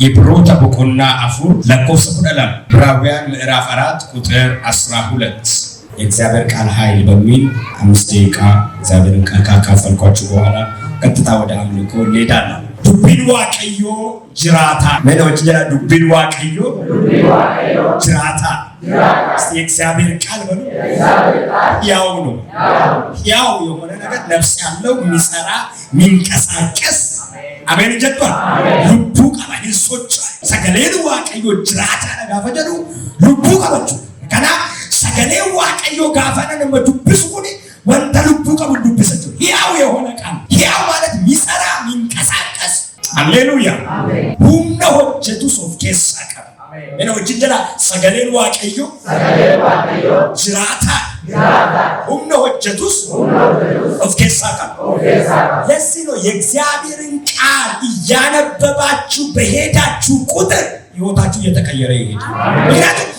Ibroota boqonnaa 4 lakkoofsa 12፣ ዕብራውያን ምዕራፍ 4 ቁጥር 12። የእግዚአብሔር ቃል ኃይል በሚል 5 ደቂቃ እግዚአብሔርን ቃል ካካፈልኳችሁ በኋላ ቀጥታ ወደ አምልኮ እንሄዳለን። Dubbiin Waaqayyoo jiraataa mee na wajjin jedhaa፣ dubbiin Waaqayyoo jiraataa። እስቲ የእግዚአብሔር ቃል በሉ። ሕያው ነው። ሕያው የሆነ ነገር ነፍስ ያለው፣ የሚሰራ፣ የሚንቀሳቀስ። አሜን jedhaa። Lubbuu qaba, hin socho'a። Sagaleen Waaqayyoo jiraataadha gaafa jedhu lubbuu qaba jechuudha. Kanaaf sagaleen Waaqayyoo gaafa nama dubbisu kuni wanta lubbuu qabu dubbisa jechuudha። ሕያው የሆነ ቃል፣ ሕያው ማለት የሚሰራ፣ የሚንቀሳቀስ። ሃሌሉያ። Humna hojjetus of keessaa qaba. Mee na wajjin jedhaa፣ sagaleen Waaqayyoo jiraataa, humna hojjetus of keessaa qaba። ለዚህ ነው የእግዚአብሔርን ቃል እያነበባችሁ በሄዳችሁ ቁጥር ህይወታችሁ እየተቀየረ ይሄዳል። ምክንያቱም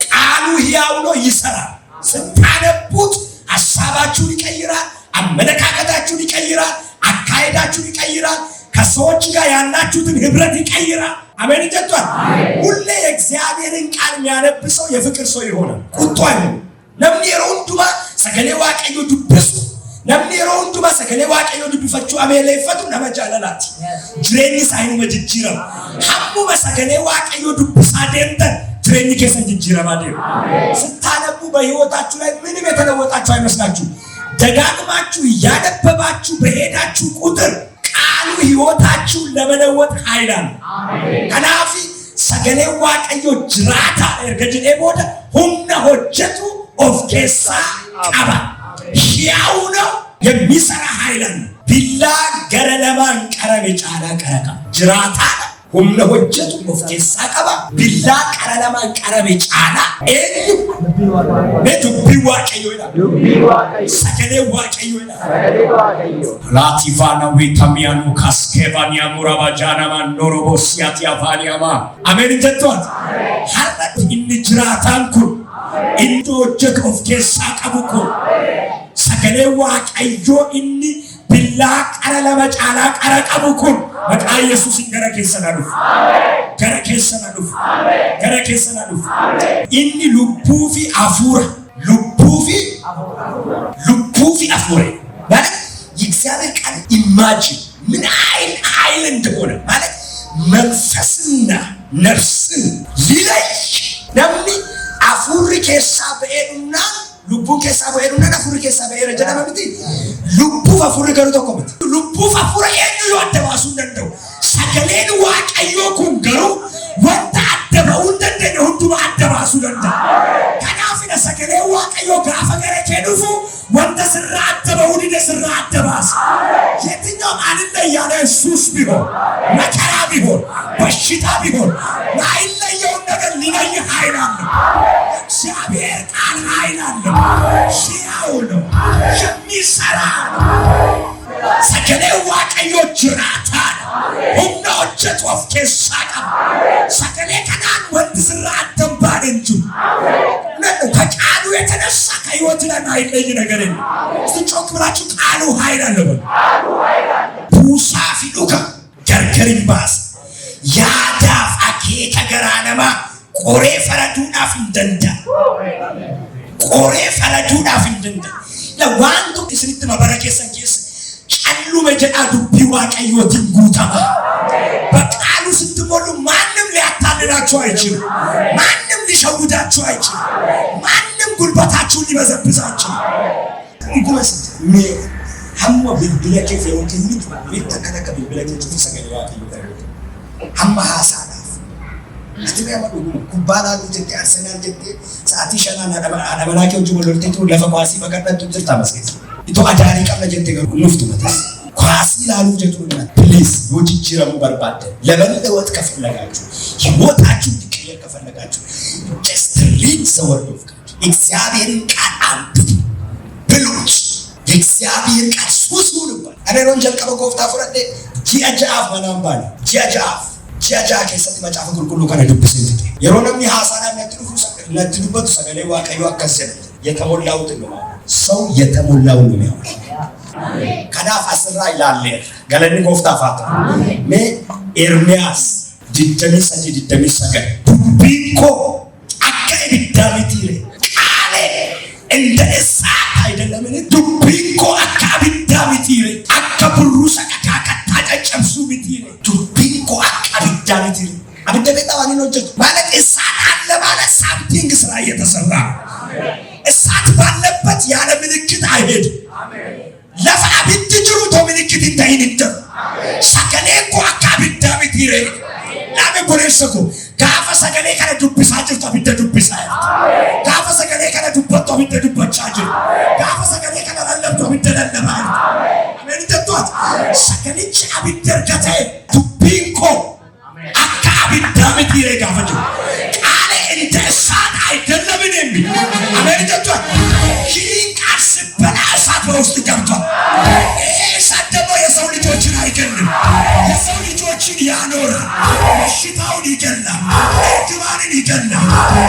ቃሉ ሕያው ነው፣ ይሰራል። ስታነቡት ሀሳባችሁን ይቀይራል፣ አመለካከታችሁን ይቀይራል፣ አካሄዳችሁን ይቀይራል፣ ከሰዎች ጋር ያላችሁትን ህብረት ይቀይራል። አሜን jedhaa። ሁሌ የእግዚአብሔርን ቃል የሚያነብ ሰው የፍቅር ሰው ይሆናል፣ ቁጡ አይሆንም። Namni yeroo hundumaa sagalee Waaqayyoo dubbisu, namni yeroo hundumaa sagalee Waaqayyoo dubbifachuu ameeleeffatu nama jaalalaati. Jireenyi isaa hinuma jijjiirama. Hammuma sagalee Waaqayyoo dubbisaa deemtan jireenyi keessan jijjiiramaa deema። ስታነቡ በህይወታችሁ ላይ ምንም የተለወጣችሁ አይመስላችሁ። ደጋግማችሁ እያነበባችሁ በሄዳችሁ ቁጥር ቃሉ ህይወታችሁን ለመለወጥ ኃይል አለው። Kanaaf sagalee Waaqayyoo jiraataa erga jedhee booda humna hojjetu of keessaa qaba። ሕያው ነው፣ የሚሰራ ኃይል አለው። Billaa gara lamaan qarame caalaa qara qaba። Jiraataa, humna hojjetu of keessaa qaba። Billaa qara lamaan qarame caalaa eenyu? Mee dubbii Waaqayyoo jedha። Sagalee Waaqayyoo jedha። ላቲቫና ዊታሚያኑ ካስኬቫኒያ ሙራባጃናማ ኖሮቦሲያቲ አፋኒያማ። አሜን jettuat። Har'a inni jiraataan kun, inni hojjetu of keessaa qabu kun, sagalee Waaqayyoo inni billaa qara lama caalaa qara qabu kun maqaa Yesuusin gara keessa na dhufu. Gara keessa na dhufu. Gara keessa na dhufu. Inni lubbuu fi hafuura, lubbuu fi hafuura ማለት የእግዚአብሔር ቃል imagine ምን ኃይል እንደሆነ፣ ማለት መንፈስና ነፍስን ሊለይ። Namni hafuurri keessaa ba'ee dhumnaan, lubbuun keessaa ba'ee dhumnaan hafuurri keessaa ba'eera jedhama miti. Lubbuuf hafuurri garuu tokko miti. Lubbuuf hafuura eenyuyyuu adda baasuu hin danda'u. Sagaleen Waaqayyoo kun garuu wanta adda ba'uu hin dandeenye hundumaa adda baasuu danda'a. Kanaafidha sagaleen Waaqayyoo gaafa gara kee dhufu wanta sirraa adda ba'uu dide sirraa adda baasa። የትኛውም አልለይ ያለ ሱስ ቢሆን፣ መከራ ቢሆን፣ በሽታ ቢሆን ማይለየውን ነገር ሊለይ ኃይል አለው። እግዚአብሔር ቃል ኃይል አለው። ሕያው ነው፣ የሚሰራ ነው። Sagalee Waaqayyoo jiraataa, humna hojjetu of keessaa qaba። Sagalee kanaan wanti sirraa adda hin baane hin jiru። እውነት ነው። ከቃሉ የተነሳ ከህይወት ላይ ማይለይ ነገር የለም። እስቲ ጮክ ብላችሁ ቃሉ ኃይል አለው በሉ። Buusaa fi dhuka gargar hin baasa. Yaadaaf akeeka garaa namaa qoree faraduudhaaf hin danda'a. Qoree faraduudhaaf hin danda'a. Waan tokko isinitti bara keessan keessa calluma jedhaa dubbii Waaqayyootiin guutama። በቃሉ ስትሞሉ ማንም ሊያታልላችሁ አይችልም። ማንም ሊሸውዳችሁ አይችልም። ማንም ጉልበታችሁን ሊበዘብዝ አይችልም። Dhuguma mee hamma bilbila kee yeroo kennitu mee takka takka bilbila kee cufi, sagalee Waaqayyoo dhageeffatu. Hamma haasaadhaaf. Ati mee amma dhuguma kubbaa laaluu jettee, Arsenaal jettee, sa'aatii 5 haadha manaa kee wajjin wal lolteetu lafa kwaasii baqadhattu jirta maskeessa. Itoo adaarii qabna jettee garuu nuftu matas. Kwaasii ilaaluuf jettu na please፣ yoo jijjiiramuu barbaaddan፣ ለመለወጥ ከፈለጋችሁ፣ ህይወታችሁ እንዲቀየር ከፈለጋችሁ just read the word of God። እግዚአብሔርን ቃል አንብቡ፣ ብሉት። የእግዚአብሔር ቃል ሱስ ይሁንባል። Ani yeroon jalqaba Gooftaa fudhadhe ji'a 6f manaan baane። Ji'a 6f, ji'a 6 keessatti Macaafa Qulqulluu kana dubbisee fixe። Yeroo namni haasaadhaan natti dhufu, natti dubbatu, sagalee Waaqayyoo akkas jedha። የተሞላሁትን ነው፣ ሰው የተሞላውን ነው የሚያወራው። Kanaaf asirraa ilaalleerra። Galanni Gooftaaf haa ta'u። Mee Ermiyaas 23, 29 dubbiin koo akka ibiddaa mitiire? ቃሌ እንደ እሳት አይደለምን? Dubbiin koo akka ibiddaa mitiire? Akka burruusa dhagaa kattaa caccabsuu mitiire? Dubbiin koo akka ibiddaa mitiire? Abidda beektaa waan inni hojjetu ማለት እሳት አለ ማለት something ስራ እየተሰራ ነው። እሳት ባለበት ያለ ምልክት አይሄድም። Lafa abiddi jiru otoo ምልክት hin ta'in hin jiru. Sagalee koo akka abiddaa mitiire? Laame boleessa koo, gaafa sagalee kana dubbisaa jirtu abidda dubbisaa jirtu. Gaafa sagalee kana dubbattu abidda dubbachaa jirtu. Gaafa sagalee kana lallabtu abidda lallabaa jirtu. Ameen jettu ati. Sagalichi abidda erga ta'e, dubbiin koo akka abiddaa mitiire gaafa jiru. ቃሌ እንደ እሳት አይደለምን የሚል አሜን jettu ati። ይህን ቃል ስበላ እሳት በውስጥ ገብቷል። ይሄ እሳት ደግሞ የሰው ልጆችን አይገልም። የሰው ልጆችን ያኖራል። በሽታውን ይገላል። እርግማንን ይገላል።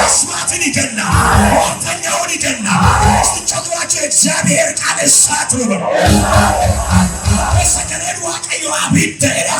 አስማትን ይገላል። ሟርተኛውን ይገላል። እስቲ ጨምራችሁ የእግዚአብሔር ቃል እሳት ነው በሉ። Sagaleen Waaqayyoo abidda jedha.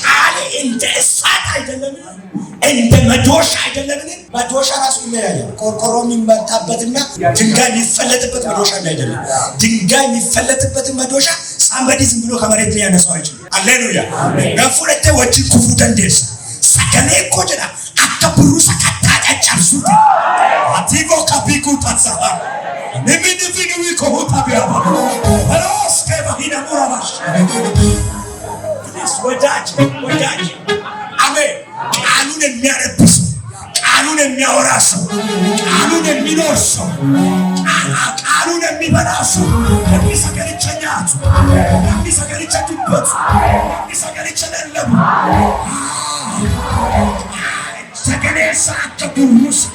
ቃሌ እንደ እሳት አይደለምን? እንደ መዶሻ አይደለምን? መዶሻ ራሱ ይለያያል። ቆርቆሮ የሚመታበትና ድንጋይ የሚፈለጥበት መዶሻ አይደለም። ድንጋይ የሚፈለጥበትን መዶሻ somebody ዝም ብሎ ከመሬት ላይ ያነሳው አይችልም። አሌሉያ gafuudhattee wajjin kufuu dandeessa. Sagalee koo jedha akka burruusa kattaa caccabsuuti. Atigo kabiku tatsaha. Nimini kohuta biaba. Ros kebahina murabash. Please ወዳጅ ወዳጅ፣ አሜን። ቃሉን የሚያነብ ሰው፣ ቃሉን የሚያወራ ሰው፣ ቃሉን የሚኖር ሰው፣ ቃሉን የሚበላ ሰው፣ namni sagalicha nyaatu, namni sagalicha dubbatu, namni sagalicha lallabu, sagalee isaa akka burruusa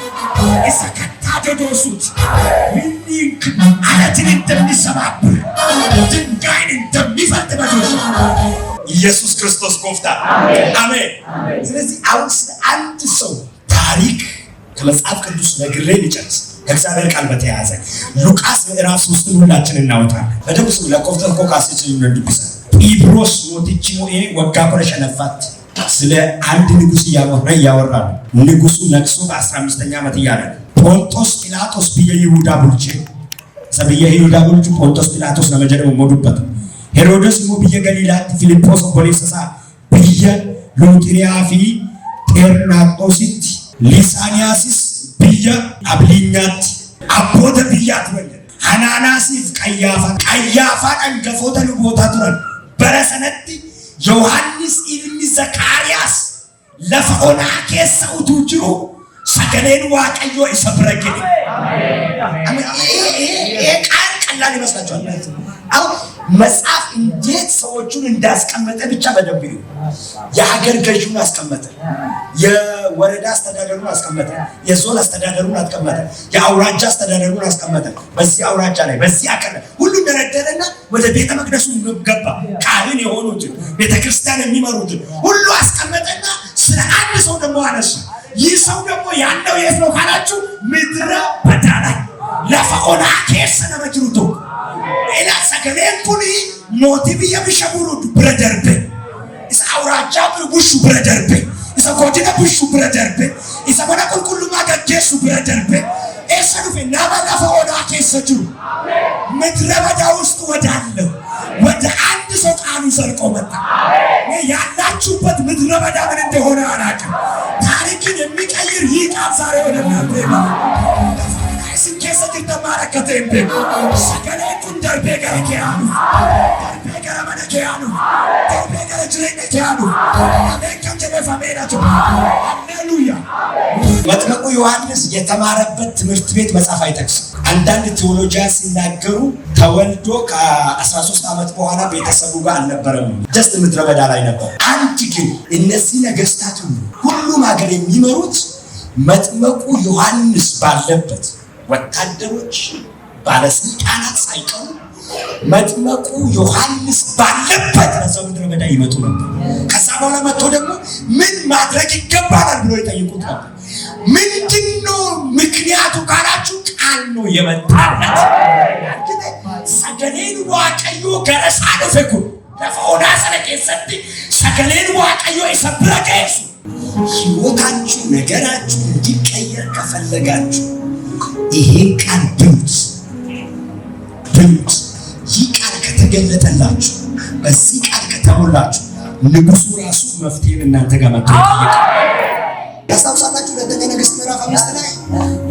isa kattaa dodoosuuti. Inni አለትን እንደሚሰባብር፣ ድንጋይን እንደሚፈልጥ መዶሻ። ኢየሱስ ክርስቶስ gooftaa አሜን። ስለዚህ አሁን ስለ አንድ ሰው ታሪክ ከመጽሐፍ ቅዱስ ነግሬ ልጨርስ። ከእግዚአብሔር ቃል በተያያዘ ሉቃስ ምዕራፍ 3ን ሁላችን እናወጣለን። በደንብ ስሙ። Lakkoofsa tokko kaasee dubbisa. Qiibros mootichi mo'ee waggaa 15ffaatti ስለ አንድ ንጉስ እያወራ ነው። ንጉሱ ነግሶ በ15ኛ ዓመት እያለ ነው። Phonxos Philaaxos biyya Yihudaa bulche, isa biyya Yihudaa bulchu Phonxos Philaaxos nama jedhamu immoo dubbata. Heroodis immoo biyya Galiilaatti, Filiphos obboleessa isaa biyya Luuxiriyaa fi Xernaaqositti, Lisaaniyaasis biyya Abiliinyaatti abboota biyyaa turan jedha. Hanaanaasiif Qayyaafaan, Qayyaafaan hangafoota lubootaa turan. Bara sanatti Yohaannis ilmi Zakaariyaas lafa onaa keessa utuu jiru sagaleen Waaqayyoo isa bira ga'e. ይሄ ቃል ቀላል ይመስላችኋል? አሁን መጽሐፍ እንዴት ሰዎቹን እንዳስቀመጠ ብቻ በደንብ እዩ። የሀገር ገዢውን አስቀመጠ፣ የወረዳ አስተዳደሩን አስቀመጠ፣ የዞን አስተዳደሩን አስቀመጠ፣ የአውራጃ አስተዳደሩን አስቀመጠ። በዚህ አውራጃ ላይ፣ በዚህ አካል ላይ ሁሉን ደረደረና ወደ ቤተ መቅደሱ ገባ። ካህን የሆኑትን፣ ቤተ ክርስቲያን የሚመሩትን ሁሉ አስቀመጠና ስለ አንድ ሰው ደግሞ አነሳ። ይህ ሰው ደግሞ ያለው የት ነው ካላችሁ ምድረ በዳ ላይ lafa onaa keessa nama jiru tokko. Ilaa, sagaleen kun mootii biyya Bishaburu bira darbe. Isa awuraajaa bushu bira darbe. Isa godina bushu bira darbe. Isa mana qulqullummaa gaggeessu bira darbe. Eessa dhufe? Nama lafa onaa keessa jiru. ምድረ በዳ ውስጥ ወዳለው ወደ አንድ ሰው ቃሉ ዘልቆ መጣ። ያላችሁበት ምድረ በዳ ምን እንደሆነ አላውቅም። ታሪክን የሚቀይር ይህ ቃል ዛሬ ወደ እናንተ ይመጣል። Isin keessa jirtan maal akka ta'e hin beeku. Sagaleen kun darbee gara kee haa dhufu. Darbee gara mana kee haa dhufu. Darbee gara jireenya kee haa dhufu. Ameen kan jedheef ameen haa ta'u. Halleluuya. መጥምቁ ዮሐንስ የተማረበት ትምህርት ቤት መጽሐፍ አይጠቅስም። አንዳንድ theologian ሲናገሩ ተወልዶ ከ13 ዓመት በኋላ ቤተሰቡ ጋር አልነበረም፣ just ምድረ በዳ ላይ ነበር። አንድ ግን እነዚህ ነገስታት ሁሉ፣ ሁሉም ሀገር የሚመሩት መጥምቁ ዮሐንስ ባለበት ወታደሮች፣ ባለስልጣናት ሳይቀሩ መጥምቁ ዮሐንስ ባለበት በዛው ምድረ በዳ ይመጡ ነበር። ከዛ በኋላ መጥቶ ደግሞ ምን ማድረግ ይገባናል ብሎ ይጠይቁት ነበር። ምንድነው ምክንያቱ ካላችሁ ቃል ነው የመጣለት። Sagaleen Waaqayyoo gara isaa dhufe kun Lafa onaa sana keessatti sagaleen Waaqayyoo isa bira geessu ህይወታችሁ ነገራችሁ እንዲቀየር ከፈለጋችሁ ይሄን ቃል ብሉት፣ ብሉት። ይህ ቃል ከተገለጠላችሁ፣ በዚህ ቃል ከተሞላችሁ ንጉሱ ራሱ መፍትሄን እናንተ ጋር መጥቶ ይጠይቃል። ያስታውሳላችሁ? ሁለተኛ ነገሥት ምዕራፍ 5 ላይ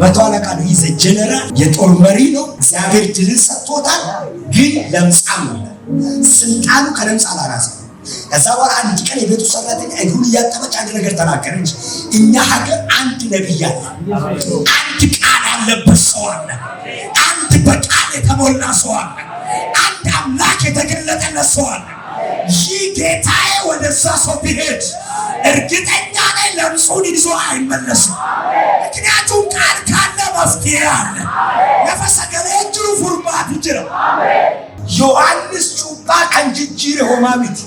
መቶ አለቃ ነው። He's a general፣ የጦር መሪ ነው። እግዚአብሔር ድልን ሰጥቶታል። ግን ለምጻም ነው ይላል። ስልጣኑ ከለምጽ አላራሰ። ከዛ በኋላ አንድ ቀን የቤቱ ሰራተኛ እግሩን እያጠበች አንድ ነገር ተናገረች። እኛ ሀገር አንድ ነቢይ አለ፣ አንድ ቃል ያለበት ሰው አለ፣ አንድ በቃል የተሞላ ሰው አለ፣ አንድ አምላክ የተገለጠለት ሰው አለ። ይህ ጌታዬ ወደዛ ሰው ቢሄድ እርግጠኛ ነኝ ለምጹን ይዞ አይመለስም። ምክንያቱም ቃል ካለ መፍትሄ አለ። Lafa sagaleen jiru furmaati jira. Yohaannis cuuphaa kan jijjiire homaa miti.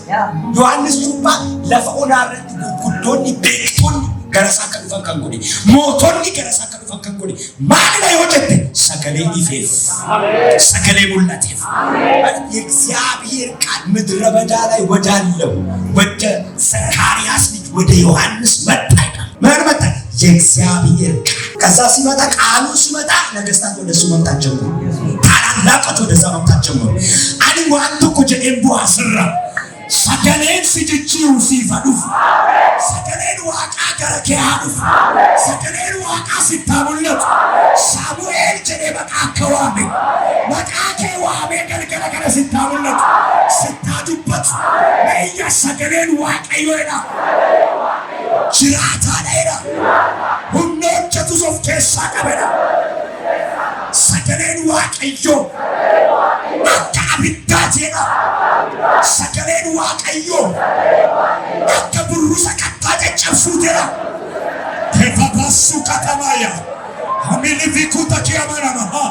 Yohaannis cuuphaa lafa onaa irratti gurguddoonni, beektonni gara isaa akka dhufan kan godhe, mootonni gara isaa akka dhufan kan godhe maalidha yoo jette, sagalee ifeef, sagalee mul'ateef። የእግዚአብሔር ቃል ምድረ በዳ ላይ ወዳለው ወደ ዘካርያስ ልጅ ወደ ዮሐንስ መጣ ይላል። ምን መጣ? የእግዚአብሔር ቃል። ከዛ ሲመጣ፣ ቃሉ ሲመጣ ነገስታት ወደ እሱ መምጣት ጀመሩ። ታላላቆች ወደዛ መምጣት ጀመሩ። Ani waan tokko jedheen bu'aa sirra sagaleen si jijjiiru siif haa dhufu. Sagaleen Waaqaa gara kee haa dhufu. Sagaleen Waaqaa sitti haa mul'atu. Saamu'eel jedhee maqaa akka waame maqaa kee waamee galgala kana sitti haa mul'atu. Sitti haa dubbatu. Meeyya sagaleen Waaqayyoodha. Jiraataadha jedha. Humna hojjetus of keessaa qabedha. Sagaleen Waaqayyoo akka abiddaati jedha. Sagaleen Waaqayyoo akka burrusa kattaa caccabsuuti jedha. Kefabasu katamaya. Hamilifikutakiamanamaha.